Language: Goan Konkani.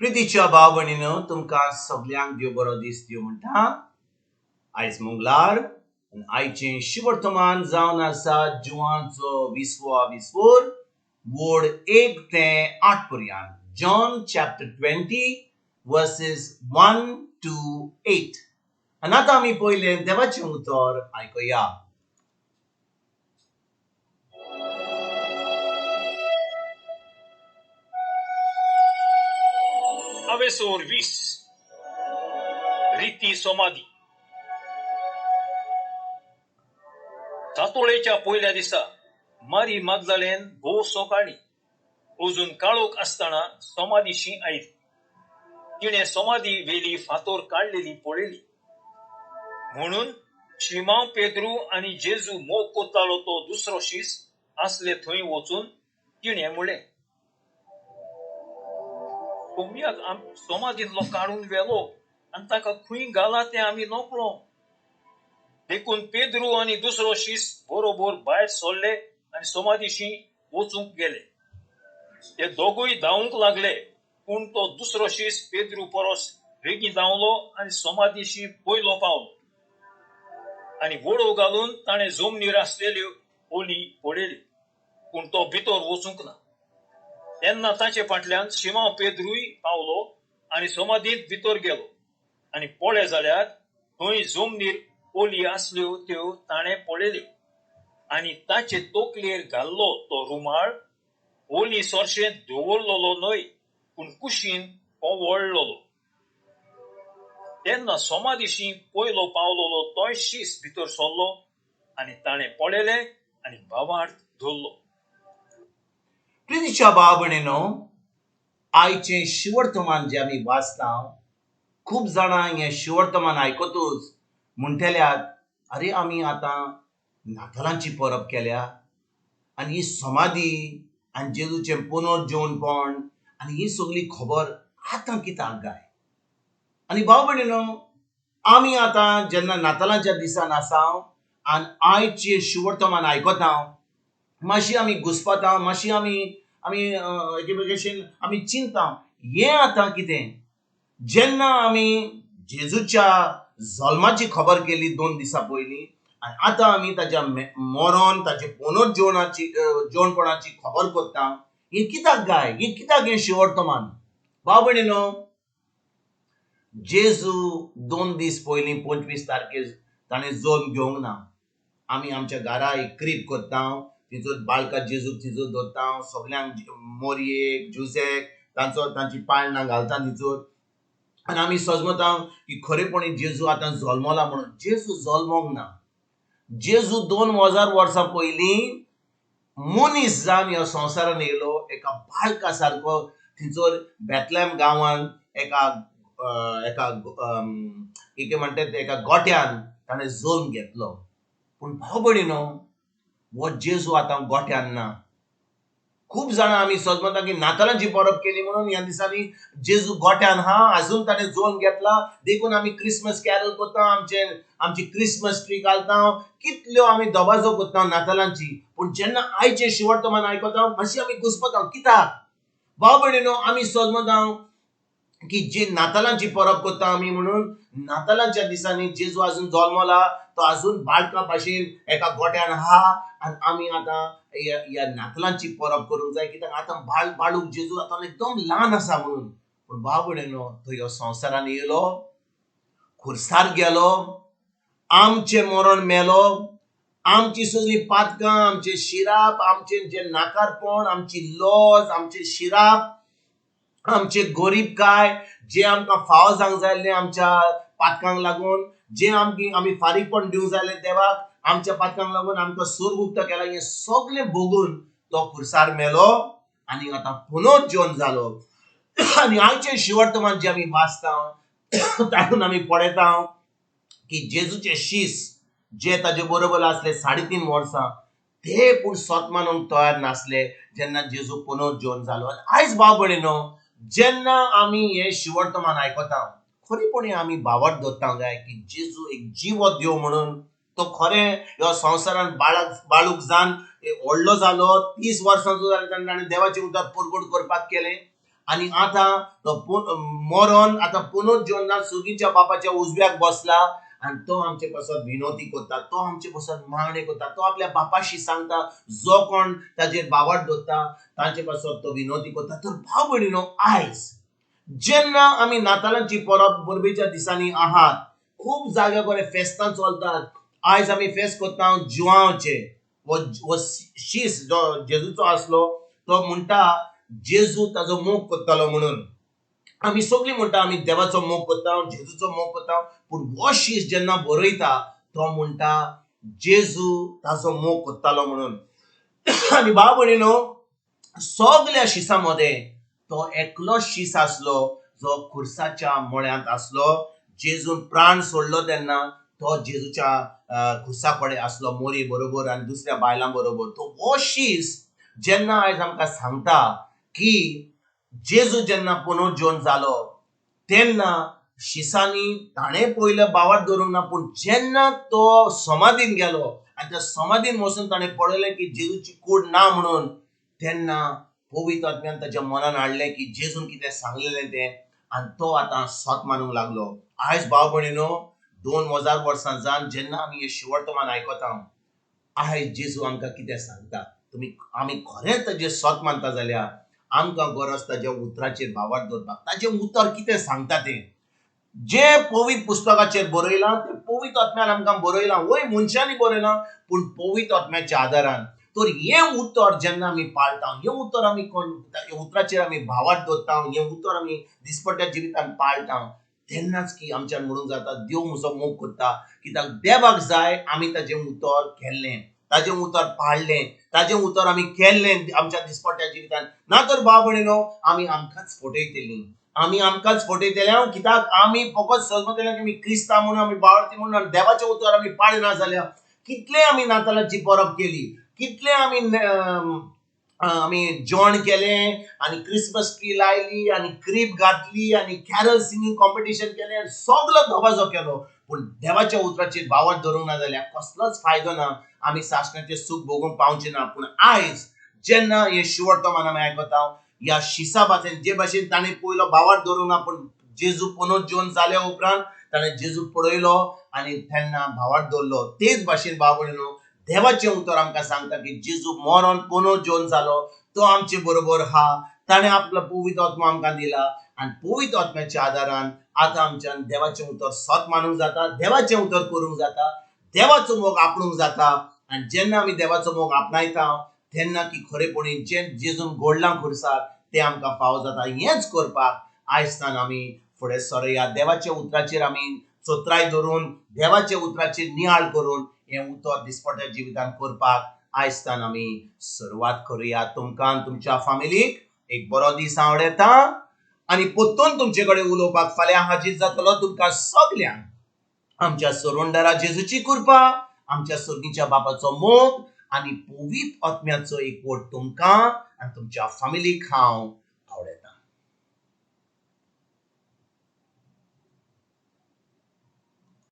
प्रितीच्या भाव भयणीनो, तुमकां सगल्यांक देव बरो दीस दिवं म्हणटा. आयज मंगळार आनी आयचें शिवर्तमान जावन आसा जुवांचो विसवा विस्वोर वोड 1 ते 8 पर्यंत. John chapter 20 verses 1 to 8. आनी आतां आमी पयलें देवाचें उतर आयकुया. अवेसोर 20 रिती समाधी. सातोळेच्या पयल्या दिसा मारी मागदालेन भोव सकाळी अजून काळोख आसतना समाधीशी आयली. तिणें समाधी वेली फातोर काडलेली पळयली. म्हणून शिमांव पेद्रू आनी जेजू मोग कोत्तालो तो दुसरो शीस आसले थंय वचून तिणें म्हणलें, सोम्याक समाधींतलो काडून व्हेलो आनी ताका खंय घाला तें आमी नकळो. देखून पेद्रू आनी दुसरो शीस बरोबर भायर सरले आनी समाधीशी वचूंक गेले. ते दोगूय धांवूंक लागले, पूण तो दुसरो शीस पेद्रू परस बेगीन धांवलो आनी समाधीशी पयलो पावलो आनी वडो घालून ताणें जमनीर आसलेल्यो ओली पळयली, पूण तो भितर वचूंक ना. तेन्ना ताचे फाटल्यान शिमांव पेद्रूय पावलो आनी समाधींत भितर गेलो आनी पळय जाल्यार थंय जमनीर ओली आसल्यो त्यो ताणें पळयल्यो आनी ताचे तकलेर घाल्लो तो रुमाळ ओली सोरशेंत दवरलेलो न्हय, पूण कुशीन वळलोलो. तेन्ना समाधीशी पयलो पावलोलो तोय शीस भितर सरलो आनी ताणें पळयलें आनी भावार्थ धरलो. प्रितीच्या भाव भयणीनो, आयचें शिवर्तमान जें आमी वाचता, खूब जाणां हें शिवर्तमान आयकतूच म्हणटल्यात, अरे आमी आतां नातालांची परब केल्या आनी ही समाधी आनी जेजूचें पुनर्जीवनपण आनी ही सगळी खबर आतां कित्याक गाय? आनी भाव भयणीनो, आमी आतां जेन्ना नातालांच्या दिसान आसा आनी आयचें शिवर्तमान आयकता, मातशी आमी घुस्पता, मातशी आमी आमी एके भशेन आमी चिंता हें आतां कितें. जेन्ना आमी जेजूच्या जल्माची खबर केली 2 दिसां पयलीं आनी आतां आमी ताच्या मरण, ताचे पुनर्जीवनाची जेवणपणाची खबर करता, हें कित्याक गाय? हें कित्याक हें शिवर्तमान? भाव भयणीनो, जेजू 2 दीस पयलीं 25 तारखेर ताणें जल्म घेवंक ना. आमी आमच्या घरा एक क्रीब करता, तिचो बाळका जेजूक तिचो दवरता, सगल्यांक मोरयेक जुजेक तांचो तांची पाळणां घालता तिचोर आनी आमी सजमता की खरेपणी जेजू आतां जल्मला म्हणून. जेजू जल्मोंक ना. जेजू 2000 वर्सां पयलीं मनीस जावन ह्या संवसारान येयलो, एका बाळका सारको थंयसर बेतलेम गांवान एका एका कितें म्हणटात एका गोट्यान ताणें जल्म घेतलो. पूण भाव भयणीनो, हो जेजू आतां गोट्यान ना. खूब जाणां आमी सजमता की नातालांची परब केली म्हणून ह्या दिसांनी जेजू गोट्यान हा, आजून ताणें जल्म घेतला, देखून आमी क्रिसमस कॅरल करता, आमची क्रिसमस ट्री घालता, कितल्यो आमी दबाजो करता नातालांची. पूण जेन्ना आयचें शिवर्तमान आयकता मातशी आमी घुस्पता. कित्याक भाव भयणीनो, आमी सजमता की जे नातालांची परब करता आमी म्हणून नातालांच्या दिसांनी जेजू आजून जल्मला, तो आजून बाळका भाशेन एका गोट्यान आहा आनी आमी आतां ह्या नातालांची परब करूंक जाय, कित्याक आतां बाळूक जेजू आतां एकदम ल्हान आसा म्हणून. पूण भाव भयणीनो, तो ह्या संवसारान येयलो, खुर्सार गेलो, आमचें मरण मेलो, आमची सगळीं पातकां, आमचें शिराप, आमचें जें नाकारपण, आमची लॉज, आमचें शिराप, आमचे गोरीबकाय, जे आमकां फावो जावंक जाय आसलें आमच्या पातकांक लागून, जे आमी फारीकपण दिवंक जाय आसलें देवाक, आमच्या पातकांक लागून आमकां सोर उक्तो केला, हें सगळें भोगून तो खुर्सार मेलो आनी आतां पुनर्जीवन जालो. आनी आयचें शिवर्तमान जें आमी वाचता तातूंत आमी पळयता की जेजूचे शीस जे ताजे बरोबर आसले 3.5 वर्सां, ते पूण सत मानूंक तयार नासले जेन्ना जेजू पुनर्जीवन जालो. आनी आयज भाव भयणीनो, जेन्ना आमी हें शिवर्तमान आयकता, खरेपणी आमी भावार्थ दवरता काय की जेजू एक जिवो देव म्हणून तो खरें ह्या संवसारान बाळूक जावन व्हडलो जालो, 30 वर्सांचो जालो तेन्ना ताणें देवाचें उतर परगट करपाक केलें आनी आतां तो मरोन आतां पुनर्जिवन सुगीच्या बापाच्या उजव्याक बसला आनी तो आमचे पासत विनोती करता, तो आमचे पासत मागणी करता, तो आपल्या बापाशी सांगता, जो कोण ताजेर बावट दवरता तांचे पासत तो विनोती करता. तर भाव भयणीनो, आयज जेन्ना आमी नातालांची परब परबेच्या दिसांनी आहात, खूब जाग्या कडेन फेस्तां चलतात. आयज आमी फेस्त करता जुवांवचे. हो शीस जो जेजूचो आसलो तो म्हणटा जेजू ताजो मोग करतालो म्हणून. आमी सगळीं म्हणटा आमी देवाचो मोग करता, जेजूचो मोग करता, पूण हो शीस जेन्ना बरयता तो म्हणटा जेजू ताजो मोग करतालो म्हणून. आनी भाव भयणीनो, सगल्या शिसां मदें तो एकलो शीस आसलो जो खुर्साच्या मळ्यांत आसलो. जेजून प्राण सोडलो तेन्ना तो जेजूच्या खुर्सा कडेन आसलो, मोरी बरोबर आनी दुसऱ्या बायलां बरोबर. तो हो शीस जेन्ना आयज आमकां सांगता की जेजू जेन्ना पुनर्जीवन जालो तेन्ना शिसांनी ताणें पयलें बावाट दवरूंक ना, पूण जेन्ना तो समाधीन गेलो आनी त्या समाधीन वचून ताणें पळयलें की जेजूची कूड ना म्हणून, तेन्ना पवित्र आत्म्यान ताच्या मनान हाडलें की जेजून कितें सांगलेलें तें, आनी तो आतां सत मानूंक लागलो. आयज भाव भयणीनो, 2000 वर्सां जावन जेन्ना आमी हें शिवर्तमान आयकता, आयज जेजू आमकां कितें सांगता? तुमी आमी खरें ताजें सत मानता जाल्यार आमकां गरज ताज्या उतराचेर भावार्थ दवरपाक. ताजें उतर कितें सांगता तें जें पवित्र पुस्तकाचेर बरयलां तें पवित्र आत्म्यान आमकां बरयलां, वय मनशांनी बरयलां पूण पवित्र आत्म्याच्या आदारान. तर हें उतर जेन्ना आमी पाळटा, हें उतर आमी उतराचेर आमी भावार्थ दवरता, हें उतर आमी दिसपट्ट्या जिवितान पाळटा, तेन्नाच की आमच्यान म्हणूंक जाता देव म्हजो मोग करता. कित्याक देवाक जाय आमी ताजें उतर केल्लें, ताजें उतर पाळ्ळें, ताजें उतर आमी केल्लें आमच्या दिसपट्ट्या जिवितान. ना तर भाव भयणीनो, आमी आमकांच फटयतलीं, आमी आमकांच फटयतले. कित्याक आमी फकत समजतले की आमी क्रिस्तांव म्हणून, आमी बावळती म्हणून देवाचें उतर आमी पाळना जाल्यार कितलें आमी नातालाची परब केली, कितलें आमी आमी जेवण केलें आनी क्रिसमस ट्री लायली आनी क्रीब घातली आनी कॅरल सिंगींग कॉम्पिटिशन केलें आनी सगलो दबाजो केलो, पूण देवाच्या उतराचेर भावार्थ धरूंक ना जाल्यार कसलोच फायदो ना, आमी सासणाचें सूख भोगूंक पावचें ना. पूण आयज जेन्ना हें शिवर्तमान आमी आयकता, ह्या शिसा भाशेन जे भाशेन ताणें पयलो भावार्थ धरूंक ना, पूण जेजू पुनर्जीवन जाल्या उपरांत ताणें जेजू पळयलो आनी तेन्ना भावार्थ दवरलो, तेच भाशेन भाव भयणीनो, देवाचें उतर आमकां सांगता की जेजू मरोन पुनर्जीवन जालो, तो आमचे बरोबर हा, ताणें आपलो पवित्र आत्मो आमकां दिला आनी पवित्र आत्म्याच्या आदारान आतां आमच्यान देवाचें उतर सत मानूंक जाता, देवाचें उतर करूंक जाता, देवाचो मोग आपणूंक जाता. आनी जेन्ना आमी देवाचो मोग आपणायता तेन्ना की खरेपणी जें जेजून घडलां खुर्सार तें आमकां फावो जाता. हेंच करपाक आयज आमी फुडें सरया. देवाच्या उतराचेर आमी चत्राय धरून, देवाच्या उतराचेर नियाळ करून हें उतर दिसपट्ट्या जिवितान करपाक आयज आमी सुरवात करुया. तुमकां तुमच्या फामिलीक एक बरो दीस आवडटा आनी परतून तुमचे कडेन उलोवपाक फाल्यां हाजीर जातलो. तुमकां सगल्यांक आमच्या सोरोंडरा जेजूची कृपा, आमच्या सर्गीच्या बापाचो मोग आनी पवित्र आत्म्याचो एकवट तुमकां आनी तुमच्या फामिलीक हांव